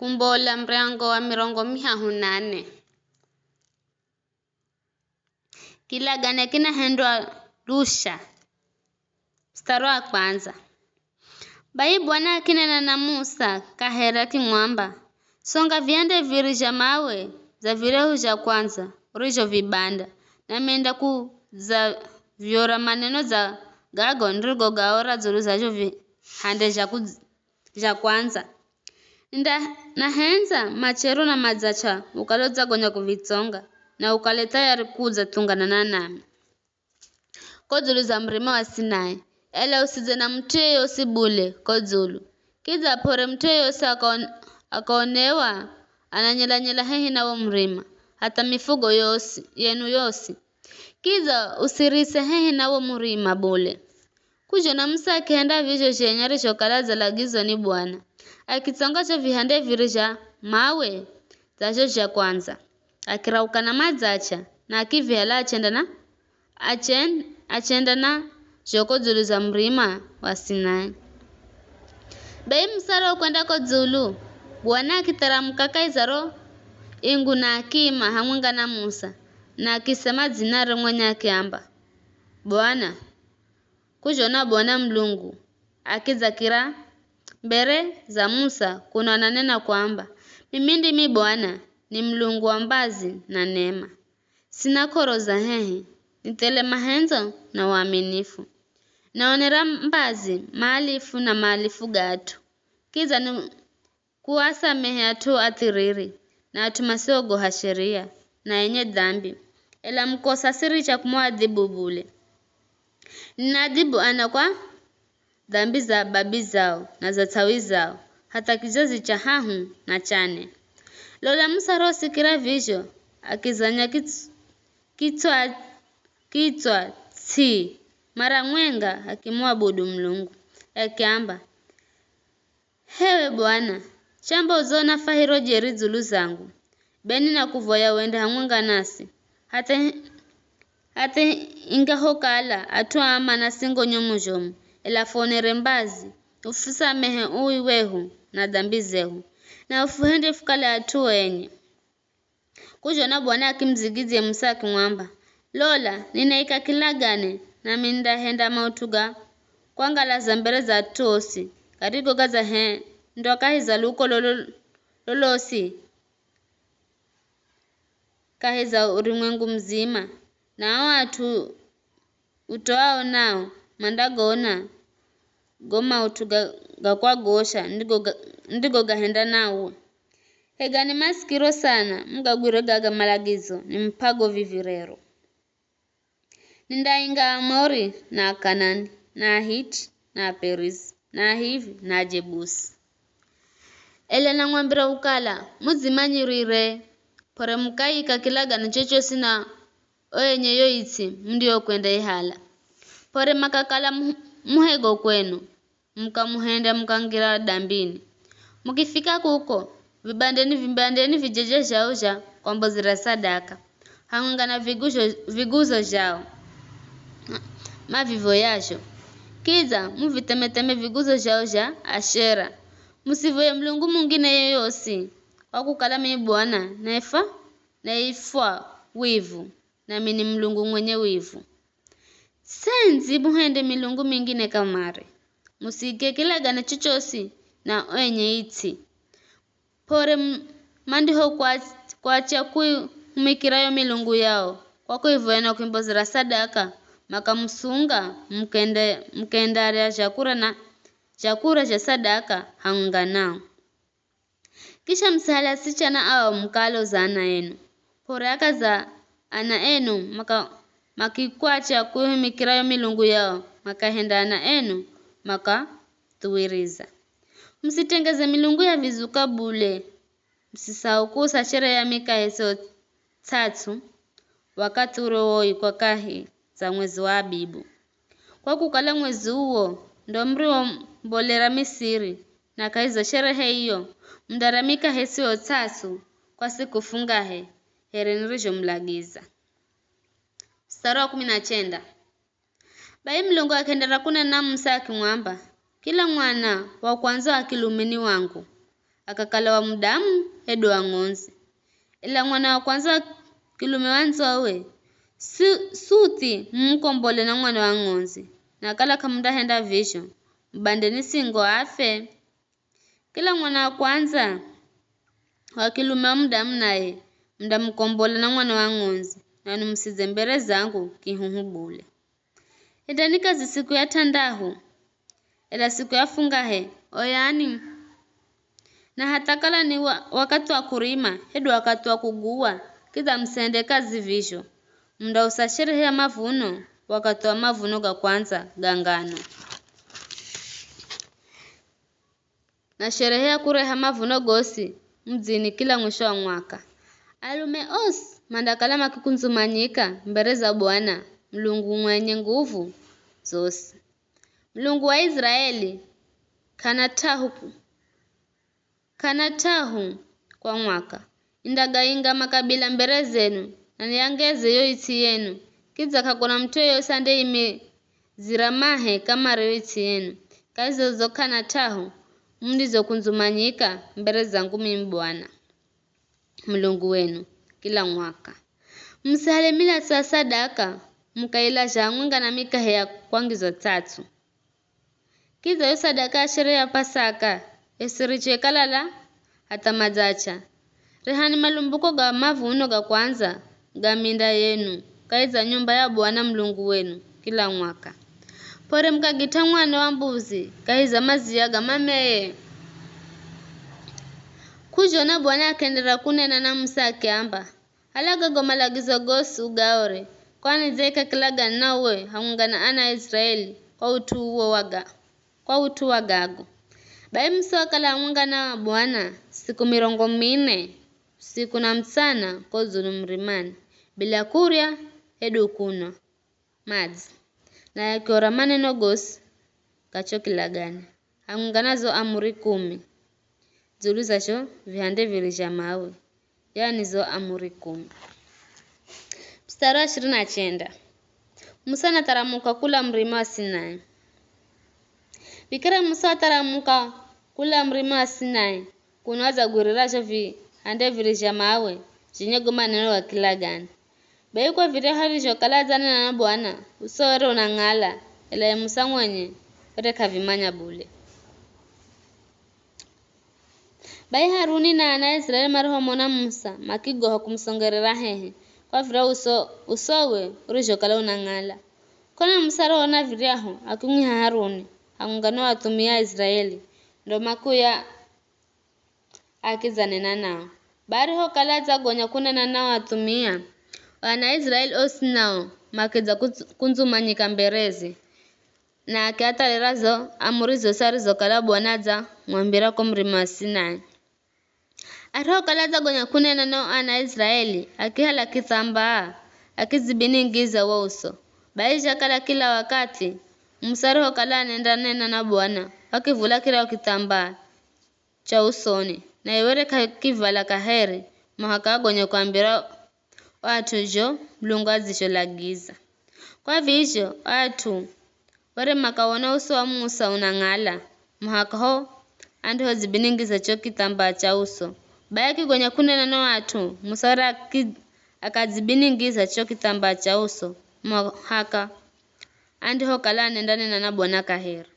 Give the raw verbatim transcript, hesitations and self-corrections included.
Kumbola muryango wa mirongo mihahu na ne. Kilagane kinahendwa lusha. Mstari wa kwanza. Bai Bwana akinena na Musa kaheri akimwamba, "Songa vihande viri zha mawe za viryahu zha kwandza urizhovibanda, nami nindakudzavyora maneno dza gago nirigogaora dzulu za zho vihande zha kudz-, zha kwandza. Nda-, nahendza machero na madzacha ukale udzagonya kuvitsonga, na ukale thayari kudza thunganana nami ko dzulu za murima wa Sinai, ela usidze na mut'u yeyosi bule ko dzulu. Kidza p'ore mut'u yeyosi akaon-, akaonewa ananyela-nyela hehi na wo murima, hatha mifugo yosi, yenu yosi. Kidza usirise hehi na wo murima bule." K'uzhona Musa akihenda vizho zhenye arizhokala adzalagizwa ni Bwana. Akitsonga zho vihande viri zha mawe dza zho zha kwandza, akirauka na madzacha, na akivihala achenda na, achen-, achenda nazho ko dzulu za murima wa Sinai. Bai Musa arokwenda ko dzulu, Bwana akitharamuka kahi za ro ingu na akiima hamwenga na Musa, na akisema dzinare mwenye akiamba, "Bwana." K'uzhona Bwana Mulungu akidzakira mbere za Musa kuno ananena kuamba, "Mimi ndimi Bwana, ni Mulungu wa mbazi na nema. Sina k'oro za hehi, ni thele mahendzo na uaminifu. Naonera mbazi maalifu na maalifu ga at'u. Kidza ni kuasamehe at'u athiriri, na at'u masiogoha sheria, na enye dhambi. Ela mukosa siricha kumuadhibu bule. Ninaadhibu ana kwa dhambi za babi zao na za ts'awi zao, hatha kizazi cha hahu na cha ne." Lola Musa arosikira vizho, akizanya kits-, kitswa, kitswa ts'i, mara mwenga akimuabudu Mulungu, akiamba, "H'ewe Bwana, chamba udzona fwahiro jeri dzulu zangu, be ninakuvoya wende hamwenga nasi, hatha, hatha ingahokala at'u aa mana singo nyomu zhomu, ela fuonere mbazi, ufusamehe ui wehu na dhambi zehu, na ufuhende fukale at'u enye." K'uzhona Bwana akimudzigidzya Musa akimwamba, "Lola, ninaika kilagane, nami nindahenda maut'u ga kwangalaza mbere za at'u osi, garigo gadzahendwa kahi za luko lolo-, lolosi kahi za urumwengu muzima, na ao at'u utoao nao mandagona go maut'u ga, ga kwagosha ndigo ga, ndigo gahenda nauwe. Hegani masikiro sana, mugagwire gaga malagizo nimupago vivi rero. Nindainga Aamori, na Akanani, na Ahiti, na Aperizi, na Ahivi, na Ajebusi. Ela namwambira kukala, mudzimanyirire, p'ore mukaika kilagane chochosi na o enye yo its'i mundiyokwenda ihala. P'ore makakala mu-, muhego kwenu, mukamuhenda mukangira dambini. Mukifika kuko, vibandeni, vibandeni vijeje zhao zha kwambozera sadaka, hamwenga na viguzo, viguzo zhao mavivoyazho. Kidza muvithemetheme viguzo zhao zha Ashera. Musivoye mulungu mungine yoyosi, kwa kukala mimi Bwana naifwa, naifwa wivu, nami ni Mulungu mwenye wivu. Sendzi muhende milungu mingine kamare. Musiike kilagane chochosi na o enye its'i. P'ore m-, mandiho kwa-, kwacha kuihumikira yo milungu yao, kwa kuivoya na kuimbozera sadaka, makamusunga, mukende-, mukendarya zhakura na, zhakura zha sadaka hamwenga nao. Kisha musihale asichana ao mukaaloza ana enu. P'ore akaza ana enu maka-, makikwacha kuihumikira yo milungu yao, makahenda ana enu makathuwiriza. Musitengeze milungu ya vizuka bule, musisahau kuusa sherehe ya mikahe isiyo ts'ats'u wakathi urowoikwa kahi za mwezi wa Abibu. Kwa kukala mwezi uwo ndo muriwombolera Misiri, na kahi za sherehe iyo, mundarya mikahe isiyo ts'ats'u kwa siku fungahe, here nirizhomulagiza. Mstari wa kumi na chenda. Bai Mulungu akienderera kunena na Musa akimwamba, "Kila mwana wa kwanza wa kilume ni wangu, akakala wa mudamu hedu wa ng'ondzi. Ela mwana wa kwandza wa kilume wa ndzowe, su-, suthi mumukombole na mwana wa ng'ondzi, na kala k'amundahenda vizho, mubandeni singo afe. Kila mwana wa kwandza wa kilume wa mudamu naye mundamukombola na mwana wa ng'ondzi, nanwi musidze mbere zangu kihuhu bule. Endani kazi siku ya t'andahu, ela siku ya fungahe, oyani. Na hatha kala ni wa-, wakathi wa kurima, hedu wakathi wa kuguwa, kidza musende kazi vizho. Mundausa sherehe ya mavuno, wakathi wa mavuno ga kwandza ga ngano. Na sherehe ya kureha mavuno gosi mudzini kila mwisho wa mwaka. Alume osi mandakala makikundzumanyika mbere za Bwana, Mulungu mwenye nguvu zosi. Mulungu wa Israeli k'ana t'ahu, k'ana t'ahu kwa mwaka. Nindagainga makabila mbere zenu, na niangeze yo its'i yenu. Kidza k'akuna mut'u yoyosi andeime dzira mahe kamare yo its'i yenu. Kahi zozo k'ana t'ahu, mundizokundzumanyika mbere zangu mimi Bwana, Mulungu wenu, kila mwaka. Musihale milatso ya sadaka, mukailazha hamwenga na mikahe ya kwangizwa tsatsu. Kidza yo sadaka ya sherehe ya Pasaka, esiriche kalala hatha madzacha. Rehani malumbuko ga mavuno ga kwandza ga minda yenu kahi za nyumba ya Bwana Mulungu wenu kila mwaka. P'ore mukagit'a mwana wa mbuzi kahi za maziya ga mameye. K'uzhona Bwana akienderera kunena na Musa akiamba, Hala gago malagizo gosi ugaore, kwani nidzaheka kilagane na uwe hamwenga na ana a Israeli kwa ut'u uwo wa ga-, kwa ut'u wa gago. Bai Musa wakala hamwenga na Bwana siku mirongo mine, usiku na mutsana ko dzulu murimani, bila kurya hedu kunwa madzi, naye akiora maneno gosi ga cho kilagane, hamwenga na zo amuri kumi, dzulu za zho vihande viri zha mawe, yani zo amuri kumi. Mstari wa ishirini na chenda. Musa anatharamuka kula murima wa Sinai. Vikira Musa watharamuka kula murima wa Sinai, kuno adzagwirira zho vihande viri zha mawe zhenye go maneno ga kilagane. Bai kwa viryahu arizhokala adzanena na Bwana, uso were unang'ala, ela ye Musa mwenye were k'avimanya bule. Bai Haruni na ana a Israeli marihomona Musa, makigoha kumusongerera hehi, kwa viryahu uso, usowe urizhokala unang'ala. K'ona Musa arihoona viryahu, akimwiha Haruni, hamwenga na o athumia a Israeli, ndo makiuya akidzanena nao. Bai arihokala adzagonya kunena na o athumia, o ana a Israeli osi nao makidza kudzu-, kundzumanyika mbereze, na akiathalira zo amuri zosi arizokala Bwana adzamwambira ko murima wa Sinai. Arihokala adzagonya kunena na o ana a Israeli, akihala kithambaa, akidzibiningiza wo uso. Bai zhakala kila wakathi, Musa arihokala anendanena na Bwana, wakivula kiryahu kithambaa cha usoni, naye were k'akivala kaheri, muhaka agonya kuambira o at'u zho Mulungu adzizholagiza. Kwa vizho, o at'u were makawona uso wa Musa unang'ala, muhaka ho andihodzibiningiza cho kithambaa cha uso. Bai akigonya kunena na o at'u, Musa were aki-, akadzibiningiza cho kithambaa cha uso, muhaka andihokala anendanena na Bwana kaheri.